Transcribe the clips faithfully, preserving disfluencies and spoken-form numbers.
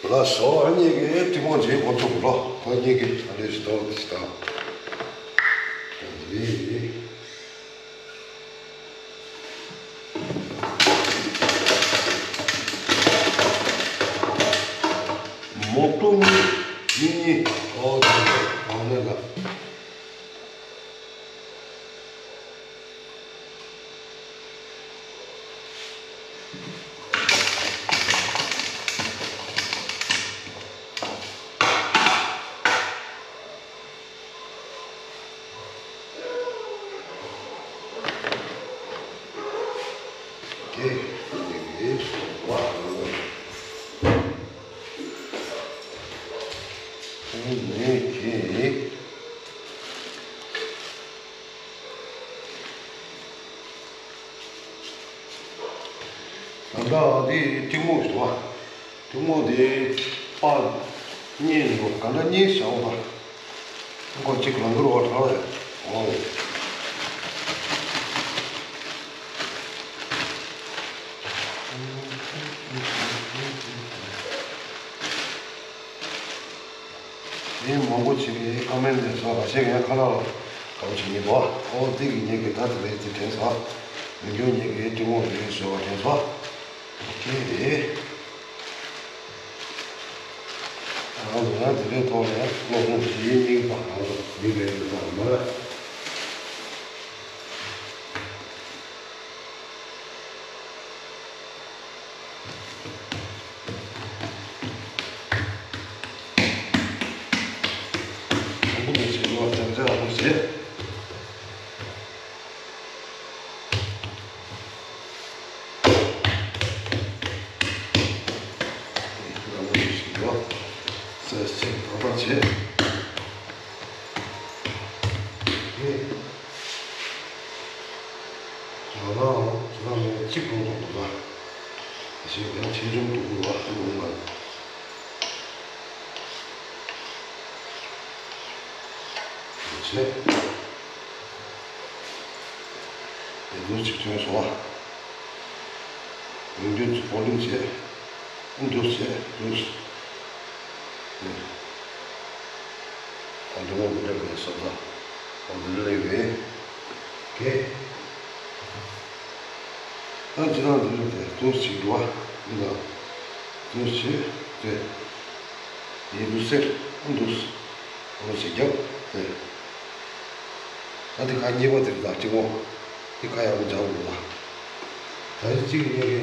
ལགས་སོ། ཨ་ནི་གི་ཐུན་མོང་འདི་འགོ་ཚུགས་རོགས། ཁོ་གཉིས་ཀྱི་ཨ་ལས་ཞིག་ཏོག་ཙམ་དང་། འདི་མོག་ཏོ་གཉིས། གཉིས་གཉིས། ཨོ་ད་ནི་ཨོ་ནི་ལ། ད་ལྟ་འདི་ཐུན་མོང་ཞིག་འདུག་བ། ཐུན་མོང་དེ་པར་གཉིས་འདུག་ག་འདྲ་གཉིས་བྱའོ་ད། ཁོ་གཅིག་ལང་ཀར་བ་གྲགས་ལ་ཡོད། འོ། དེ་མང་པོ་བྱེད་ཀྱི་ཀ་མེན་དེ་ཚོ་ཁ་ཤས་ཀྱང་ཁ་ལག་ལ་དགའ་པོ་བྱེད་ཉེན་པོ། ཨོ་དེ་གི་ཉེན་གི་ད་དེ་རེད་དེ་དྲན་སོང་། མི་འགྱུར་ཉེན་གི་ཐུན་མོང་རེད་ཟེར་བ་དྲན་སོང་། ཨོ་ཁེ་རེད། ང་ཚོ་ཡང་དེ་འདྲའི་ཐོག་ནས་སློབ་སྦྱོང་བྱེད་ཡུན་གཉིས་པ་ང་ཚོ་མི་རེད་ཡོད་དམ་མ་རེད། དང་པོ་ནས་བྱེད་ལོ་བརྒྱ་ཆ་ལྷག་པོ་བྱེད། ལོ་ཟས་ཆེ་དོགས་པ་བྱེད། ཡང་ན་ཁྱེད་རང་ནས་གཅིག་གོང་དུ་འདུག་ལ། ཞེས་ཡང་ཆེ་ཆུང་དུ་འགུལ་བ་ལུང་མ། བྱེད། དེ་ཚོ་གཅིག་ཐོན་སོང་བ། ཡོང་དུས་ཚུར་བོ་ལིང་བྱེད། འདུག་བྱེད་འདུག་ཨ་འདི་མོ་འདི་འདྲ་བའི་ས་ཚ། ཨ་འདི་འདྲ་ལས་རེད། ཀེ། ཨ་ཅི་རང་འདི་འདྲ་དེ་འདུག་ཅིག་འགྲོ་བ། འདི་དང་། འདུག་ཅིག་དེ། ཡིན་འདུག་ཟེར། ཨ་འདུག་ཨ་ཅིག་རྒྱབ་དེ། ཨ་འདི་ཁ་གཉིས་པ་དེ་རེད་ད་གཅིག་མོ། འདི་ཁ་ཡག་པོ་འཇགས་དགོས་ད། ད་རེས་གཅིག་གཉིས་ཀའི་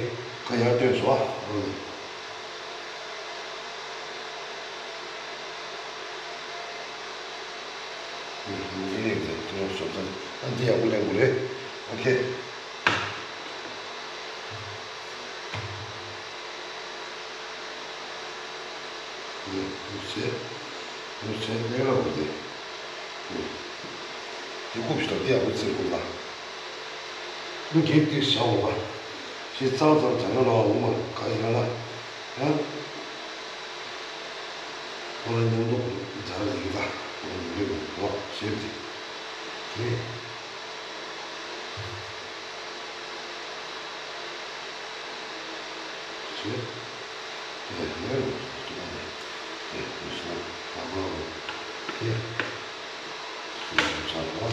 ཁ་ཡར་བཏོན་སོང་ཨ། འདི་ནས་ཀྱང་ཁྱེད་རང་བཟོ་ལྟ། ཨ་འདི་ཡག་པོ་ལེན་དགོས་རེད། ཨོ་ཁེ། འདི་འདུག་ཟེར། འདུག་ཟེར་ལས་ཀ་འོ་དེ། འདི་རྐུབ་ཞིག་དང་འདི་ཡག་པོ་བཙིར་དགོས་ལ། འདི་གེགས་འདི་བཞག་འོ་བ། ཞེས་ཙང་ཙང་བྱ་ན་ལ་འོ་མ་ག་ཞིག་ན་ལ། ཡང་། ཁོ་རང་མཉམ་དུ་སྦྱར་ཡིན་ད། ཁོ་རང་མི་འདུག་གོ་ཞེས་ཏེ། ཞེས། ཞེས། དེ་ནས་དེ་དེ་སོང་ད་མ་རུ་དེ་ཞེས་བྱ་བ།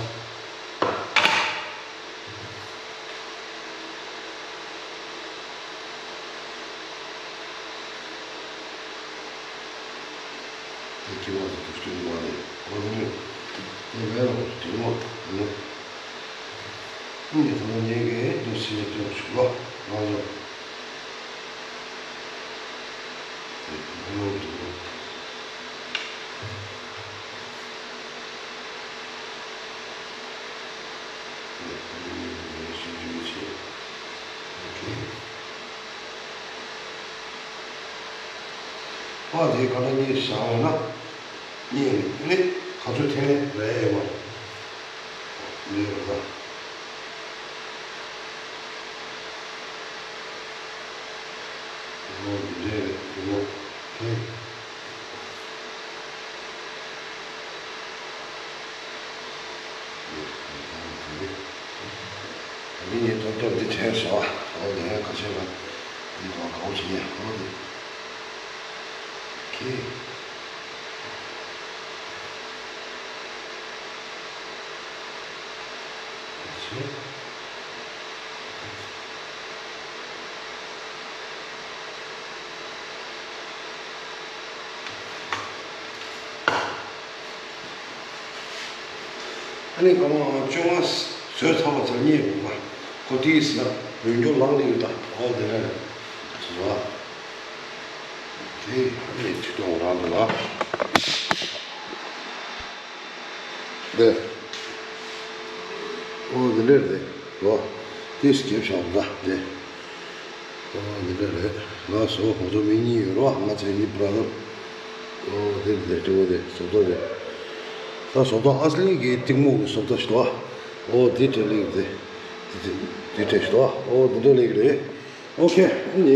དེ་དྲི་བ་དེ་དྲི་བ་རེད། འོ་ནི། དེ་བས་ལ་དྲི་བ་ནི། ཨ་ནི་ད་ནི་ངས་ཀྱི་འདུག་ཟེར་དུ་ཞུ་ལོ། ང་ཚོ། དེ་ནི་འདུག་པ་དེ་ག་ན་གཉིས་བཞག་ཡོད་ན། གཉིས་ནི་ནི་ག་ཚོད་འཐེན་ལེན་རེད་ཡོད་མ། མི་ཡོད་ད། ལོ་འདི་འདྲས་རེད་འདི་མོ་འཐེན། འདི་ངས་ཐོབ་ཐོབ་འདི་དྲན་སོང་། འོ་དེ་ཁ་ཤས་ལ་འདི་དང་གང་བྱེད་ཡ་འོ་དེ། ཨ་ནི་སྒང་མ་བཅོ་ལྔ་བཟོས་ཚར་བ་ཚར་རྙེད་ཡོང་པ། ཁོ་དེའི་ཟེར་ན་འོན་སྐྱོར་ལངས་ནས་ཡོད་ད། འོ་དེ་ནས་བཟོ་བ། དེ་ཨ་ནི་ཆུ་དོང་རང་དུ་ལ། དེ། འོ་དེ་འདྲས་རེད་དོ། དེ་སྐྱེབས་བཞག་ད་དེ། ཨོ་འདི་འདྲ་རེད། ལགས་སོ། ང་ཚོ་མི་གཉིས་ཡོད་རོགས། ང་ཚོའི་གཉིས་བར་དུ། ཨོ་དེ་དེ་སྤྲེའུ་དེ་བཟོ་ལྟ་རེད། ད་བཟོ་ལྟ་ཨ་སི་ལི་གི་གཏིང་མོ་གི་བཟོ་ལྟ་ཞིག་འདུག་ཨོ་དེ་འདྲ་ལེགས་རེད། དེ་དེ་དེ་འདྲ་ཞིག་འདུག་ཨོ་དེ་འདྲ་ལེགས་རེད། ཨོ་ཁེ། ཨ་ནི་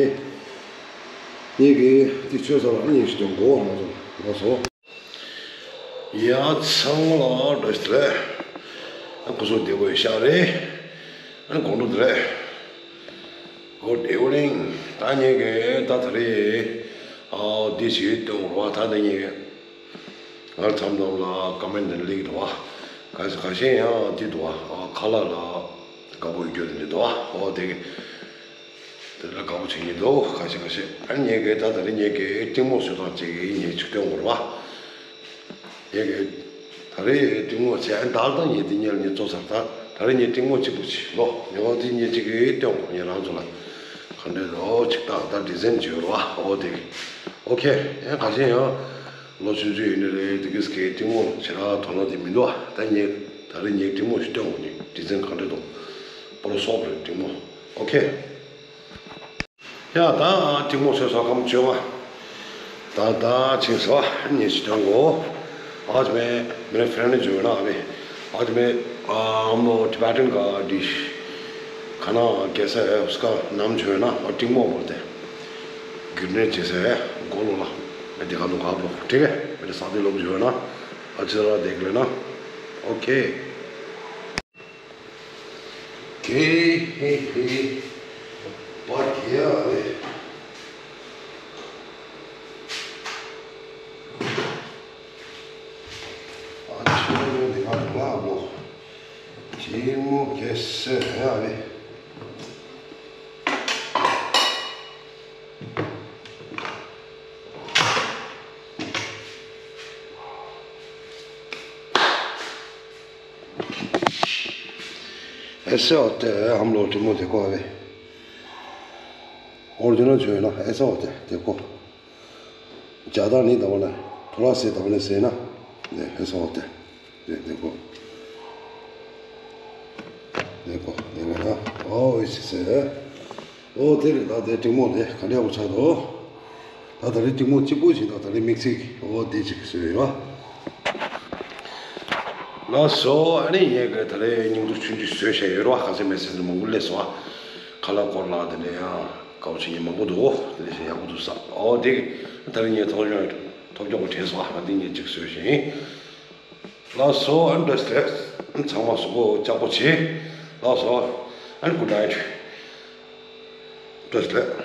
ངེད་ཀྱིས་དེ་ཚོས་ས་ལ་ཨ་ནི་ཞིག་ཏུ་མགོ་བ་མ་བཟུང་། ལགས་སོ། ཡ་ཚང་མ་ལ་བཀྲ་ཤིས་བདེ་ལེགས། ཨ་སྐུ་གཟུགས་བདེ་པོ་ཡོད་ཤག་རེད། ཨ་དགོང་དྲོ་བདེ་ལེགས། Good evening། ད་ངེད་ཀྱིས་ད་ད་རེས་ཨ་འདི་ཞིག་སྟོན་རོགས། ད་ད་ངེད་ཀྱིས་ང་ཚང་མ་ལ་ཀོ་མེན་ཊི་འདི་ལེགས་འདུག་བ། ག་ག་ཤེད་ཡང་འདི་འདུག་བ། ཨ་ཁ་ལག་ལ་དགའ་པོ་ཡོད་རྒྱུ་དེ་འདྲ་འདུག་བ། ཨོ་དེ་གི། དེ་ལ་དགའ་པོ་བྱེད་ཀྱི་འདུག་ཁ་ཤས་ཁ་ཤས། ཨ་ནི་ངེད་ཀྱིས་ད་ད་རེས་ངེད་ཀྱིས་གཏིང་མོ་བཟོ་སྟངས་གཅིག་གི་ངས་ཅིག་སྟོན་དགོས་རེད་བ། ངེད་ཀྱིས་ད་རེས་གཏིང་མོ་བྱས། ཨ་ནི་ད་ལྟ་ངས་འདི་ཉལ་ནས་བཙོ་ཚར། ད་ད་རེས་ངས་གཏིང་མོ་གཅིག་པུ་བྱས་ལོ། ངས་འོ་འདི་ངས་གཅིག་གིས་སྟོན་དགོས། ངས་རང་ཚོ་ལ་ག་འདྲས་འདུག་ཅིག་ད་ད་ཌི་ཛའིན་བྱེད་རོགས་བ། འོ་དེ་གི། ཨོ་ཁེ། ཨ་ཁ་ཤས་ཡང་ལོ་ཆུང་ཆུང་ཡིན་ནི་རེད། དེ་གིས་གཏིང་མོ་བྱེད་ར་དོ་སྣང་དེ་མི་འདུག་ད་ངས་ད་རེས་ངས་གཏིང་མོ་ཞིག་སྟོན་དགོས་ནི། ཌི་ཛའིན་ག་འདྲས་འདུག་སྤོ་རོ་སོབ་རེད་གཏིང་མོ། ཨོ་ཁེ། ཡ་ད་གཏིང་མོ་བཟོས་ཚར། སྐར་མ་བཅོ་ལྔ། ད་ད་ཕྱིན་སོང་། ངས་ཅིག་སྟོན་དགོས། आज मैं मेरे फ्रेंड ने जो है ना अभी, आज मैं आ, हम लोग टिबेटन का डिश खाना कैसा है उसका नाम जो है ना और टिंगमो बोलते हैं। गिरने जैसे है। गोल वाला। मैं दिखा दूंगा आप लोग को, ठीक है? मेरे साथी लोग जो है ना अच्छी तरह देख लेना। ओके। ཁེ་ཧེ་ཧེ། པར་ཁེ་ཡ་རེད། ཨ་ཆོས་ལོ་དེ་ག་དུ་ལ་ལོ། ཁེ་མོ་ཁེ་སེ་ཧེ་ཡ་རེད། ऐसे होते हैं हम लोग, टिंगमो देखो अभी। ओरिजिनल जो है ना, ऐसा होता है, देखो। ज़्यादा नहीं दबाना है, थोड़ा से दबाने से ना, ये ऐसा होता है। ये देखो, देखो, देखो ना, ओ, इसी से है। ཨོ་དེ་རེད། ད་དེ་ཏིང་མོ་དེ་ག་འདྲ་བོ་ཆགས་འདུག་ད་ད་རེས་ཏིང་མོ་གཅིག་པོ་ཞིག་དང་ད་རེས་དམིགས་བསལ་གྱི་ཨོ་དེ་གཅིག་བཟོས་ཡོད། ལགས་སོ། ཨ་ནི་ངས་གི་ད་རེས་སྙིང་སྡུག་ཆུང་ཆུང་བཟོས་བཞག་ཡོད་རེད་བ། ཁ་སང་མེ་སེ་ཇི་མང་པོ་སླེབས་སོང་བ། ཁ་ལག་སྐོར་ལ་དེ་འདྲ་ཡང་དགའ་པོ་བྱེད་མཁན་མང་པོ་འདུག་དེ་འདྲ་བྱས་ཡག་པོ་འདུག་ས། ཨོ་དེ་གི་ད་རེས་ངས་ཐོབ་སྦྱོང་ཐོབ་སྦྱོང་གི་དྲན་སོང་བ། ང་འདི་ངས་གཅིག་བཟོས་བཞག་ཡིན། ལགས་སོ། ཨ་ནི་བཀྲ་ཤིས་བདེ་ལེགས། ཚང་མ་གཟུགས་པོ་ཅག་པོ་བྱེད། ལགས་སོ། ཨ་ནི་good night། བཀྲ་ཤིས་བདེ་ལེགས།